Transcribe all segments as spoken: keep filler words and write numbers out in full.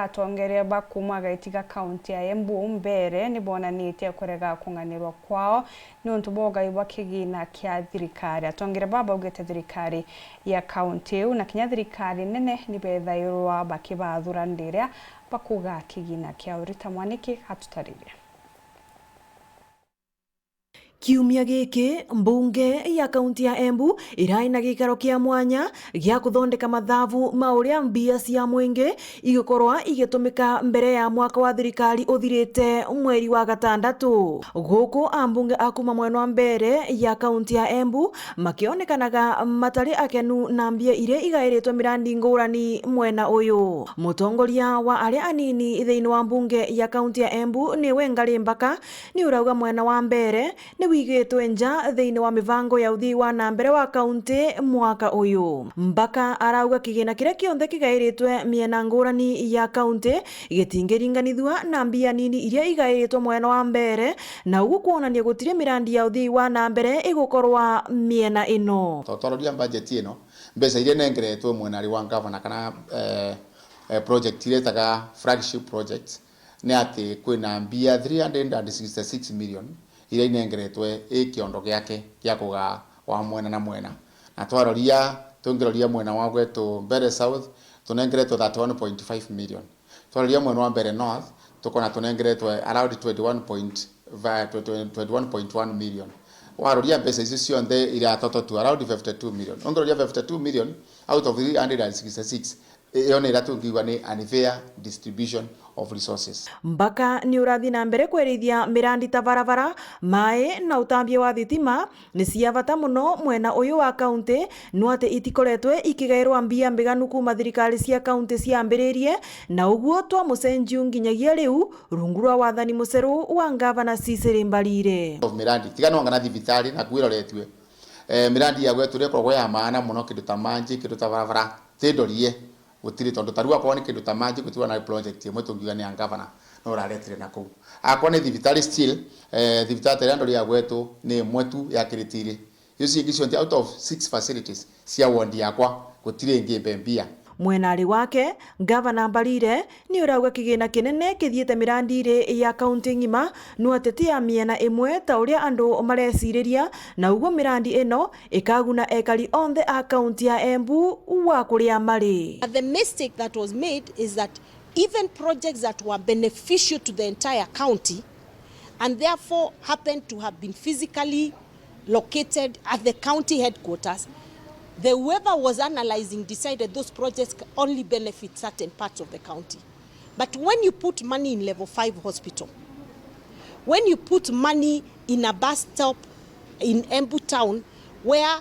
Atongeria ba kuuma gaiti ga kaunti ya Embu mbere ni bonanitie kurega kung'anirwa kwao niuntu bwa ugai bwa kigina kia thirikari. Atongeria baba baugite thirikari ya kaunti iu na kinya thirikari nene ni bethairwa bakibathura ndiria bakuga kigina kiao. Rita Mwaniki atutarire. Kiumia giki, mbunge ya kaunti ya Embu iraina gikaro kia mwanya gia kuthondeka mathabu ma uria mbia cia mwingi igukorwa igitumika mbere ya mwaka wa thirikari uthirite mweri wa gatandatu. Guku ambunge a kuuma mwena wa mbere ya kaunti ya Embu makionekanaga matari akenu na mbia iria igairitwe mirandi ngurani mwena uyu. Mutongoria wa aria anini thiini wa mbunge ya kaunti ya Embu niwe Ngari Mbaka, ni urauga mwena wa mbere ni wigitwe nja thiini wa mibango ya uthii wa na mbere wa kaunti mwaka uyu. Mbaka arauga kigina kiria kionthe kigairitwe miena ngurani ya kaunti gitingiringanithua na mbia nini iria igairitwe mwena wa mbere, na uguo kwonania gutiri mirandi ya uthii wa na mbere igukorwa miena ino. To twaroria budget ino, mbeca iria inengeretwe mwenari wa ngavana kana, eh, eh, project iria itaga flagship project, ni ati kwina mbia three hundred and sixty-six million iria inengeretwe i kiondo giake gia kugaa wa mwena na mwena. Na twaroria, tungiroria mwena wa gwetu Mbeere South, tunengeretwe thirty-one point five million. Twaroria mwena wa Mbeere North, tukona tunengeretwe around twenty-one point, va-, twenty, twenty-one point one million. Waroria mbeca icio cionthe iratototwa around fifty-two million. Ungiroria fifty-two million out of three hundred and sixty-six, iyo ni iria tungiuga ni unfair distribution of resources. Mbaka ni urathi na mbere kwerithia mirandi ta barabara, maai na utambia wa thitima ni cia bata muno mwena uyu wa kaunti, no ati itikoretwe ikigairwa mbia mbiganu kuuma thirikari cia kaunti ciambiririe, na uguo twa mucenjiu nginyagia riu rungu rwa wathani muceru wa ngavana Cecily Mbarire. Of mirandi, tiga no ngana thibitari naku iroretue. Eh, mirandi ya gwetu iria ikoragwo ya maana muno, kindu ta manji, kindu ta barabara, tindorie. Gutiri, tondu ta riu akorwo ni kindu ta manji, gutiri ona project imwe tungiuga ni ya ngavana no uraretire na kuu. Akorwo ni thibitari still, eh, thibitari iria ndori ya gwetu ni imwe tu ya Kiritiri. Icio ciingi cionthe, out of six facilities cia ward yakwa, gutiri ingi mbe mbia. Mwenari wake, Ngavana Mbarire ni urauga kigina kinene kithiite mirandi iri ya kaunti ng'ima, no ati ti ya miena imwe ta uria andu mareciriria, na uguo mirandi ino ikaguna ekari onthe a kaunti ya Embu wa kuria mari. But the mistake that was made is that even projects that were beneficial to the entire county and therefore happened to have been physically located at the county headquarters, the whoever was analyzing decided those projects only benefit certain parts of the county. But when you put money in level five hospital, when you put money in a bus stop in Embu town where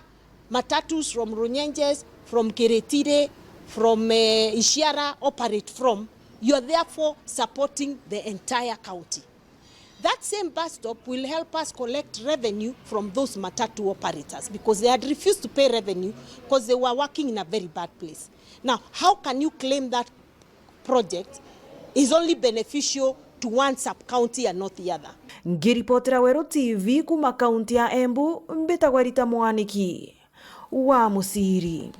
matatus from Runyenjes, from Kiritiri, from, eh, Isiara operate from, you are therefore supporting the entire county. That same bus stop will help us collect revenue from those matatu operators because they had refused to pay revenue because they were working in a very bad place. Now, how can you claim that project is only beneficial to one sub-county and not the other? Ngiripotera Weru T V kuuma kaunti ya Embu, mbitagwa Rita Mwaniki wa Musiri.